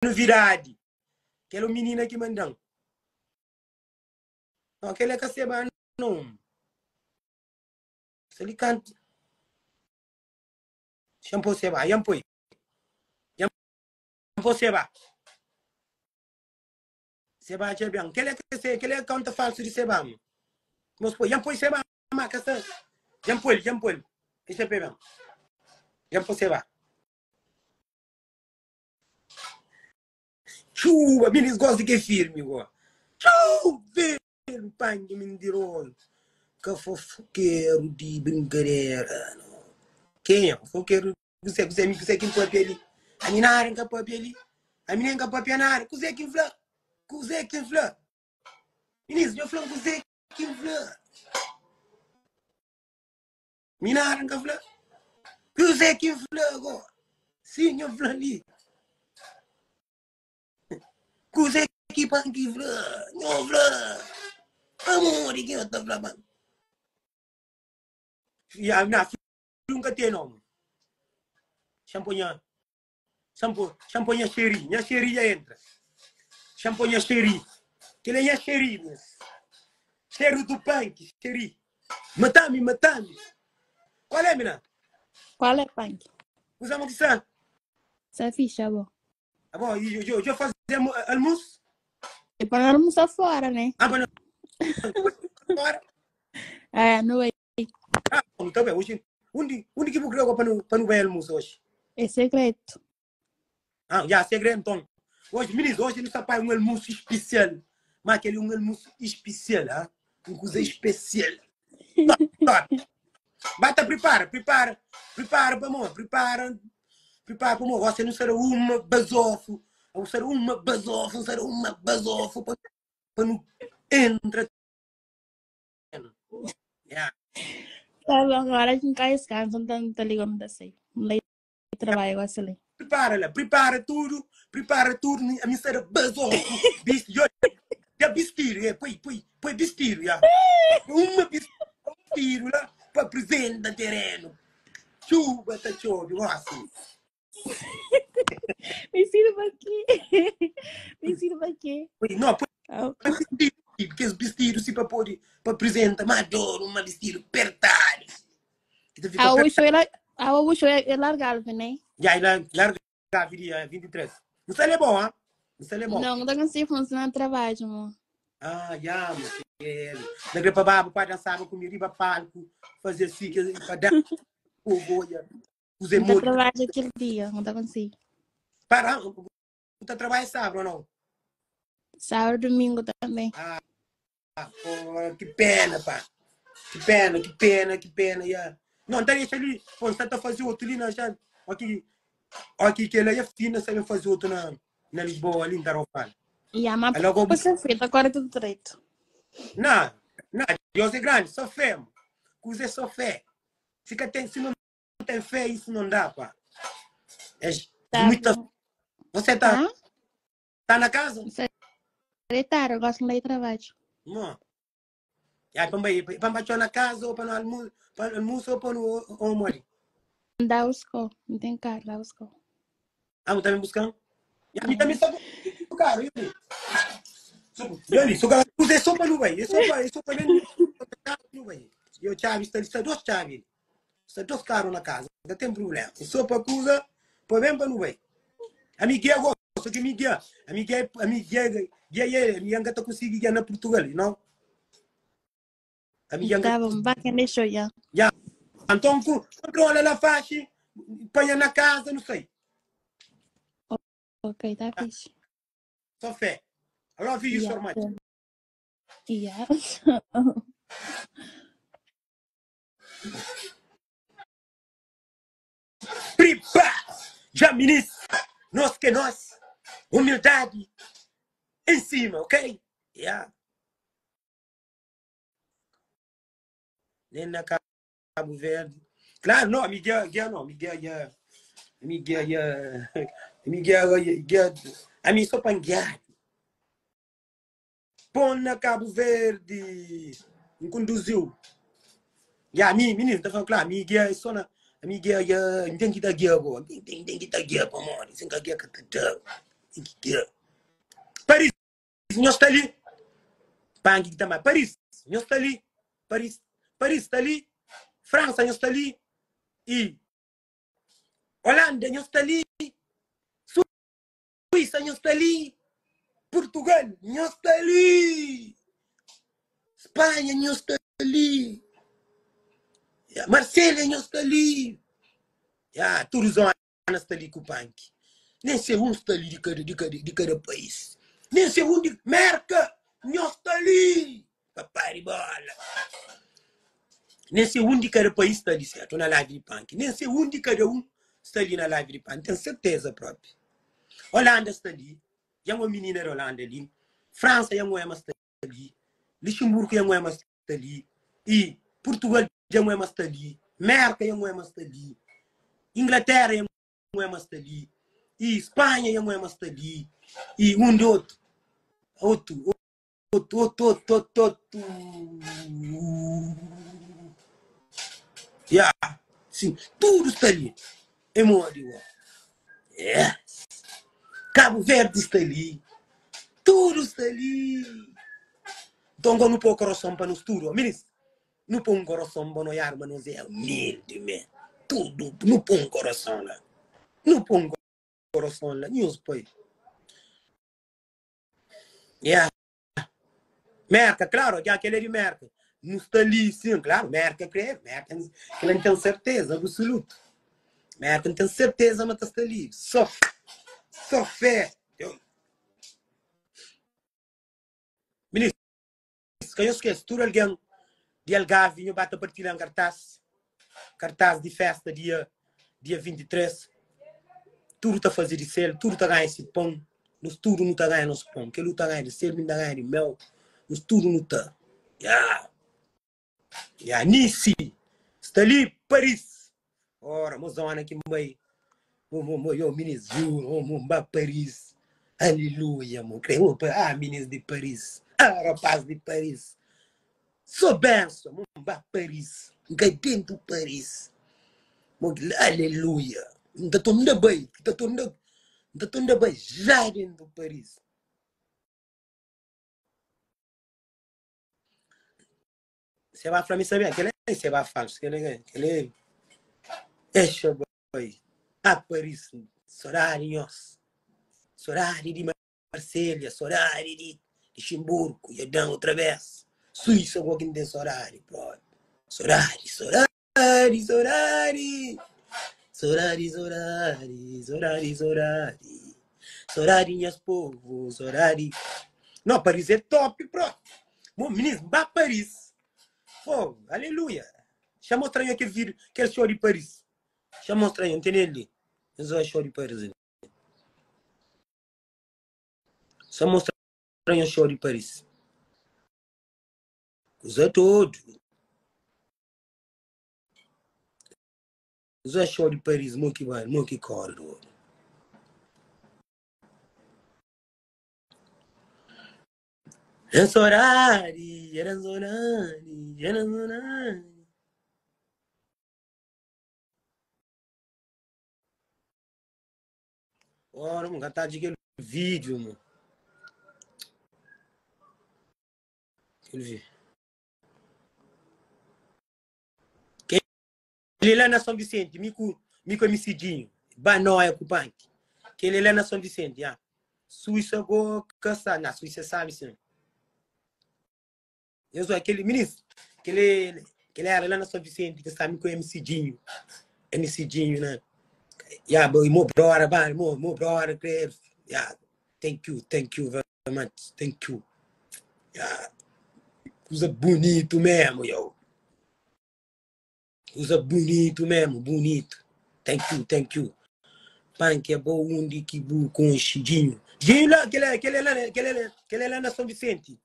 Novidadi. Kel o minina ki manda-m. Não, kel é ka seba não. Se li kanta. Xan pô seba, yan poi. Yan pô seba. Seba dja ben. Kel é ka se, kel é konta falsu di seba. Mos poi, yan poi seba ma ka sa. Yan poi, yan poi. Deixa pe ben. Yan pô seba. Txuba, minis gosta di ke firmi go. Txuu, firmi, panki mintirozu. Ka fofokeru di brinkadera, no. Kenha fofokeru? Kuzê, kuzê, mi kuzê ki N papia li? Ami nada N ka papia li. Ami nen N ka papia nada. Kuzê ki N fla? Kuzê ki N fla? Minis, nho fla-m kuzê ki N fla. Mi nada N ka fla. Kuzê ki N fla agora? Sim, nho fla li. Kuzê ki panki fla? Nho fla. Pamodi ki nho ta fla panki? Ya, na, filho nunca tem nome. Shampoo nha, shampoo, shampoo nha xeri, nha xeri já entra. Shampoo nha xeri. Kel é nha xeri, mes. Cheiro do punk, xeri. Matame, matame. Qual é, mina? Qual é punk? Usa mo que sa. Sa fixe, bom. Ah, bom, e eu, eu, eu fazer almoço? É para não almoçar fora, né? Ah, para não fora? É, não é. Ah, bom, tá bem. Hoje, onde, onde que você quer para não, para não vai almoço hoje? É segredo. Ah, já, segredo então. Hoje, meninos, hoje não sabe um almoço especial. Mas aquele é um almoço especial, ah? Um coisa especial. Top, top. Bata, prepara, prepara, prepara para amor, prepara, prepara para amor. Você não será uma basofo, não será uma basofo, não será uma basofo para, para não entra. Yeah. Tá bom, agora a gente cai descanso, não tá ligando da sei. Não trabalho agora ali. Prepara lá, prepara tudo, prepara tudo, a mim será basofo, bicho, já vestido, é, põe, põe, põe vestido, já. Uma vestido lá para apresentar terreno. Chuva tá chove, assim. Me sirva aqui. Me sirva aqui. Não, põe vestido, porque esse vestido se para pôr para apresentar, mas adoro uma vestido apertado. A o show é a o show é largado, né? Já, é largado dia 23. Não é bom, hein? Não é bom. Não, não consigo funcionar trabalho, amor. Ah, já, meu querido. Daqui para baixo, para dançar comigo, riba palco, fazer assim, para dar o goia. Fazer Não muito. trabalho aquele dia, não consigo. Para, você trabalha sábado ou não? Sábado, domingo também. Ah, pô, que pena, pá. Que pena, que pena, que pena. Yeah. Não, tá deixa ali. Pô, você tá fazendo outro ali na já. Aqui, aqui que ela é fina, sabe fazer outro na, na Lisboa, ali em Tarofal. E a mapa Aí logo- você feito, agora é tudo direito. Não, não, Deus é grande, só fé. mano. Coisa é só fé. Se, que tem, se não tem fé, isso não dá, pá. É Tá muita... bom. Você tá, Hã? tá na casa? Deitar, eu gosto de ler trabalho. Não. E aí, para para na casa, ou para no almoço, para almoço ou para no almoço. Dá o escola, não tem carro, dá o escola. Ah, você tá me buscando? E a mim também só o carro, eu ali. Eu ali, só que é só para não vai, é só para, é só para não vai. Eu chave, está está duas chaves. Está dois carros na casa, não tem problema. É só para coisa, para bem para não vai. A minha guia gosta, que a minha guia, a minha guia, a minha guia, guia, guia, a minha guia consegue guiar na Portugal, não? A minha Tá bom, bacana, deixou já. Já. Então, controla lá faixa, põe na casa, não sei. Ok, tá fixe. Só fé. I love you so much. Yeah. Prepara! Já, ministro! Nós que nós. Humildade em cima, ok? Yeah. Nem na Cabo Verde. Claro, não, a minha guia não, a minha guia, a minha guia, a minha guia, a minha só para guiar. Põe na Cabo Verde, me conduziu. E a mim, menino, tá falando claro, a minha guia é só na, a minha guia, não tem que dar guia agora, tem, tem, tem que dar guia para morrer, sem guia que tá dando. Paris, nhos sta li. Panki ki ta ma Paris, nhos sta li. Paris, Paris sta li. Fransa, nhos sta li. I Holanda, nhos sta li. Suíça, nhos sta li. Portugal, nhos sta li. Espanha, nhos sta li. Marselha, nhos sta li. Ya, tudu zona sta li ku panki. Nen se un sta li di kada, di kada, di kada país. Nen se un di Merka, nhos sta li. Papai di bola. Nen se un di kada país sta li, sertu, na live di panki. Nen se un di kada un sta li na live di panki. Ten serteza propi. Holanda sta li. Dja un minina di Holanda li. França dja un ema sta li. Luxemburgo dja un ema sta li. E Portugal dja un ema sta li. Merka dja un ema sta li. Inglaterra dja un ema sta li. E Espanha dja un ema sta li. E un di otu. Otu. Otu, otu, otu, otu, otu. Ya, sim, tudo sta li. É modi ó. Yes. Cabo Verde sta li. Tudo sta li. Então agora nu pô coração pa nos tudo, ó. Minis, nu pô um coração pa no arma nos é humilde, man. Tudo, nu pô um coração lá. Nu pô um coração lá. Nhos pai. Yeah. Merka, claro, já aquele é de Merka. Não está ali, sim, claro, Merka crê, Merka, que não tem certeza absoluta. Merka não tem certeza, mas está ali. Só, só fé. Eu... Ministro, ka nhos skese, tudu algen di Algarvi nho ba ta partilha kartaz, kartaz di festa dia dia 23. Tudu ta faze di sel, tudu ta ganha si pon. Nos tudu nu ta ganha nos pon. Kel-u ta ganha di sel, mi ta ganha di meu. Nos tudu nu ta. Ya. Ya, Nice sta li Paris. Ora, mo zona ki N bai. Mo, mo, mo, yo, minis, juro, mo, mo, N ba Paris. Aleluia, mo kre, mo, ah, minis di Paris. Ah, rapaz di Paris. Só benção, mo, N ba Paris. N kai dentu Paris. Mo, aleluia. N ta torna bai, N ta torna, N ta torna bai já dentu Paris. Você vai falar, me sabe, aquele é, você vai falso, aquele é, aquele é. Deixa bai. Ah, Paris, saudade nhos. Saudade de Marselha, saudade de Luxemburgo, e dan outra vez. Suíça, com quem tem saudade, pô. Saudade, saudade, saudade. Saudade, saudade, saudade, saudade. Saudade, nhas povo, saudade. Não, Paris é top, pro. Bom, menino, vá Paris. Pô, aleluia. Deixa eu mostrar aí aquele vídeo, aquele show de Paris. Deixa eu mostrar aí, não tem ali. Eu sou show de Paris ali. Só mostrar aí o show de Paris. Usa todo. Usa show de Paris, mo que vai, mo que corre. Sorari, sorari, sorari. Ora, mano, tá de aquele vídeo, mano. Aquele vídeo. Aquele lá na São Vicente, mico, mico MCdinho, Banoia com punk. Aquele lá na São Vicente, ah. Suíça go caçar, na Suíça sabe sim. Eu sou aquele ministro, aquele, aquele era lá na São Vicente, que sabe com MCdinho. MCdinho, né? Yeah, boy, mo brother, man, mo, mo brother, credo. Yeah, thank you, thank you very much, thank you. Yeah. Coisa bonito mesmo, yo. Coisa bonito mesmo, bonito. Thank you, thank you. Punk é bom undi que bu com Dinho. Dinho lá, aquele, aquele lá, aquele, aquele lá na São Vicente.